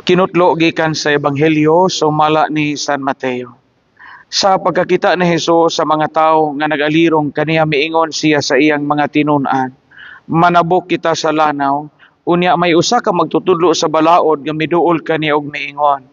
Kinutlo gikan sa Ebanghelyo sumala ni San Mateo. Sa pagkakita ni Jesus sa mga tawo nga nag-alirong kaniya, miingon siya sa iyang mga tinun-an, "Manabok kita sa lanaw." Unya may usa ka magtutudlo sa balaod nga miduol kaniya og miingon,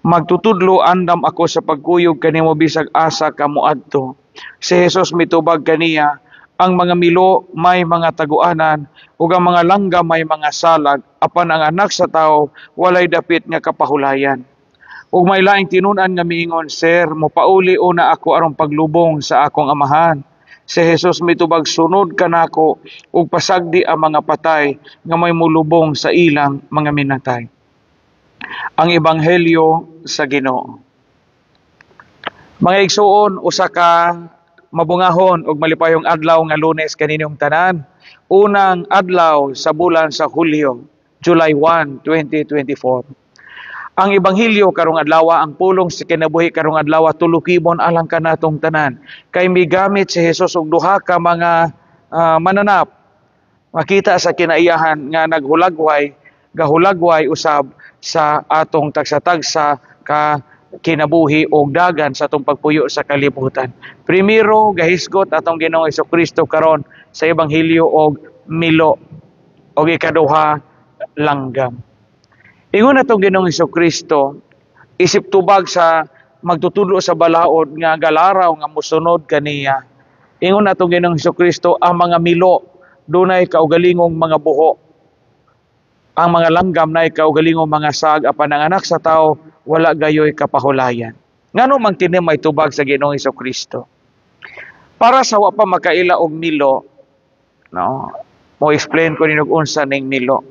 "Magtutudlo, andam ako sa pagkuyog kanimo bisag asa ka moadto." Si Jesus mitubag kaniya, "Ang mga milo may mga taguanan ug ang mga langgam may mga salag, apan ang Anak sa Tawo walay dapit nga kapahulayan." Ug may laing tinun-an nga miingon, "Sir, mopauli una ako aron paglubong sa akong amahan." Si Jesus mitubag, "Sunod kanako ug pasagdi ang mga patay nga may mulubong sa ilang mga minatay." Ang Ebanghelyo sa Ginoo. Mga igsuon, usa ka mabungahon ug malipayong adlaw nga Lunes kaninyong tanan. Unang adlaw sa bulan sa Hulyo, July 1, 2024. Ang Ebanghelyo karong adlaw, ang pulong sa kinabuhi karong adlaw, tulukibon alang kanatong tanan. Kay migamit si Jesus og duha ka mga mananap makita sa kinaiyahan nga naghulagway, gahulagway usab sa atong tagsa-tagsa ka kinabuhi og dagan sa atong pagpuyo sa kalibutan. Primero, gahisgot atong Ginoong Kristo karon sa Ebanghelyo og milo og ikaduha, langgam. Ingon atong Ginoong Kristo isip tubag sa magtutudlo sa balaod nga galaraw nga mosunod kaniya. Ingon atong Ginoong Kristo, ang mga milo dunay kaugalingong mga buho. Ang mga langgam nay kaugalingong mga sag, apan ang Anak sa Tawo wala gayoy kapahulayan. Ngano man kini may tubag sa Ginoong Kristo? Para sa wa pa makaila og milo, no? Mo explain ko ninyo unsa ning milo.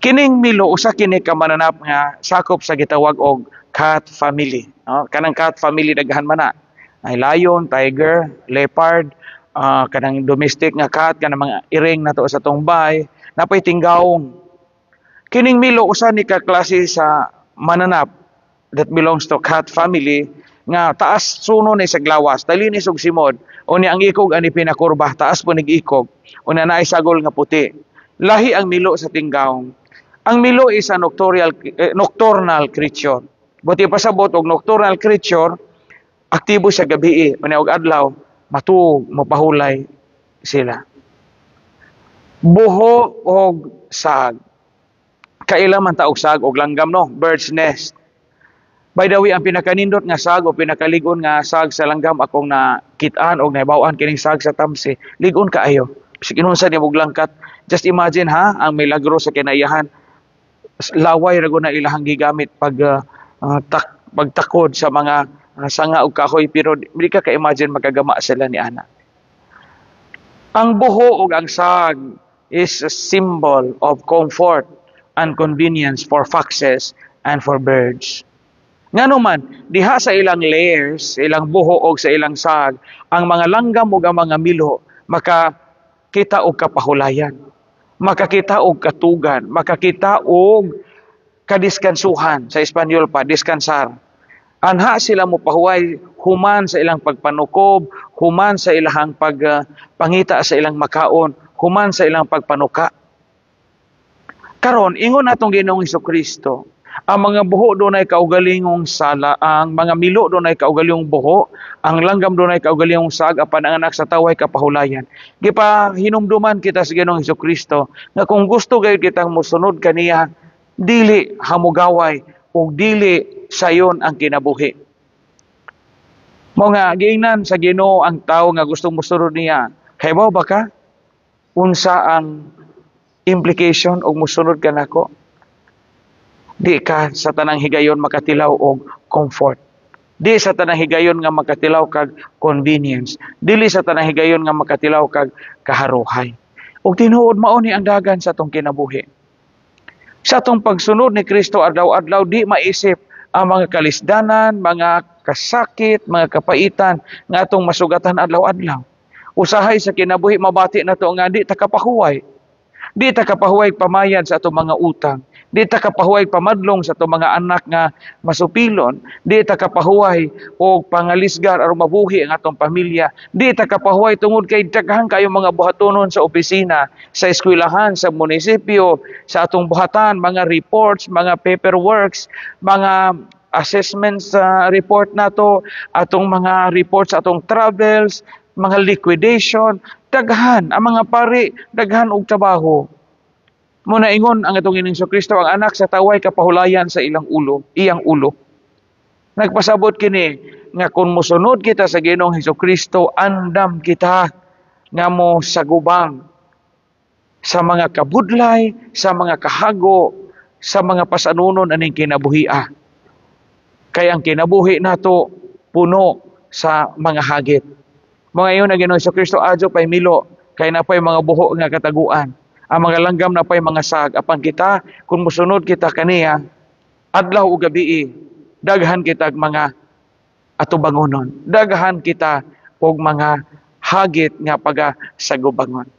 Kining milo, usa kini ka mananap nga sakop sa gitawag og cat family, no? Kanang cat family, daghan man na. Ay lion, tiger, leopard, kanang domestic nga cat, kanang mga iring nato sa atong bay, napay tinggawong. Kining milo, usa ni ka klase sa mananap that belongs to cat family nga taas suno ni sa glawas, dali ni og simod. Unya ang ikog ani pinakurba, taas po nig ikog. Unya naay sagol nga puti. Lahi ang milo sa tinggawong. Ang milo is a nocturnal creature. Buti pasabot og nocturnal creature, aktibo siya gabi, unya og adlaw matuog, mapahulay sila. Buho og sag. Kaila man ta og sag og langgam, no? Bird's nest. By the way, ang pinakanindot nga sag o pinakaligon nga sag sa langgam akong nakitaan og nahibaw-an, kining sag sa Tamsi. Ligon kaayo. Bisag inunsa ni og langkat. Just imagine ha, ang milagro sa kinaiyahan. Laway ra na ilahang gigamit pag pagtakod sa mga sanga og kahoy, pero di ka ka-imagine magkagama sila ni ana. Ang buho ug ang sag is a symbol of comfort and convenience for foxes and for birds. Ngano man, diha sa ilang layers, ilang buho og sa ilang sag, ang mga langgam ug ang mga milo makakita og kapahulayan, makakita og katugan, makakita og kadiskansuhan, sa Espanyol pa, descansar. Anha sila mo pahuway human sa ilang pagpanukob, human sa ilang pagpangita sa ilang makaon, human sa ilang pagpanuka. Karon, ingon atong Ginoong Kristo, ang mga buho dunay kaugalingong sala, ang mga milo dunay kaugalingong buho, ang langgam dunay kaugalingong sag, apan ang Anak sa Tawo way kapahulayan. Gipa hinumduman kita sa Ginoong Kristo nga kung gusto gayud kitang mosunod kaniya, dili hamugaway ug dili sayon ang kinabuhi. Mao nga giingnan sa Ginoo ang tawo nga gustong mosunod niya. Kahibaw ba ka unsa ang implication og mosunod ka nako? Di ka sa tanang higayon makatilaw og comfort. Di sa tanang higayon nga makatilaw kag convenience. Dili sa tanang higayon nga makatilaw kag kaharuhay. Ug tinuod, mao ni ang dagan sa atong kinabuhi. Sa atong pagsunod ni Kristo adlaw-adlaw, di maisip ang mga kalisdanan, mga kasakit, mga kapaitan nga atong masugatan adlaw-adlaw. Usahay sa kinabuhi mabati nato nga di ta kapahuway. Di ta kapahuway pamayad sa atong mga utang. Di ta kapahuway pamadlong sa atong mga anak nga masupilon. Di ta kapahuway og pangalisgar aron mabuhi ang atong pamilya. Di ta kapahuway tungod kay daghan kayo mga buhatonon sa opisina, sa eskwelahan, sa munisipyo, sa atong buhatan, mga reports, mga paperworks, mga assessments sa report nato, atong mga reports sa atong travels, mga liquidation, daghan ang mga pari, daghan og trabaho. Muna ingon ang atong Ginoong Kristo, ang Anak sa tawo ay kapahulayan sa ilang ulo, iyang ulo. Nagpasabot kini nga kung mosunod kita sa Ginoong Hesus Kristo, andam kita nga mo sagubang sa mga kabudlay, sa mga kahago, sa mga pasanunon aning kinabuhia. Kay ang kinabuhi nato puno sa mga hagit. Mga ingon ang Ginoong Hesus Kristo, adyo pay milo, kay napay mga buho nga kataguan. Ang mga langgam napay mga sag. Apan kita, kung musunod kita kaniya, adlaw ug gabii, daghan kita mga atubangonon. Daghan kita og mga hagit nga pagasagubangon.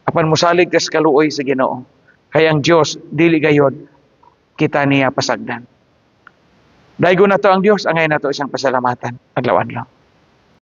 Apan mosalig ka sa kaluoy sa Ginoo. Kay ang Dios dili gayod kita niya pasagdan. Daygon nato ang Dios, angay nato siyang pasalamatan. Adlaw-adlaw.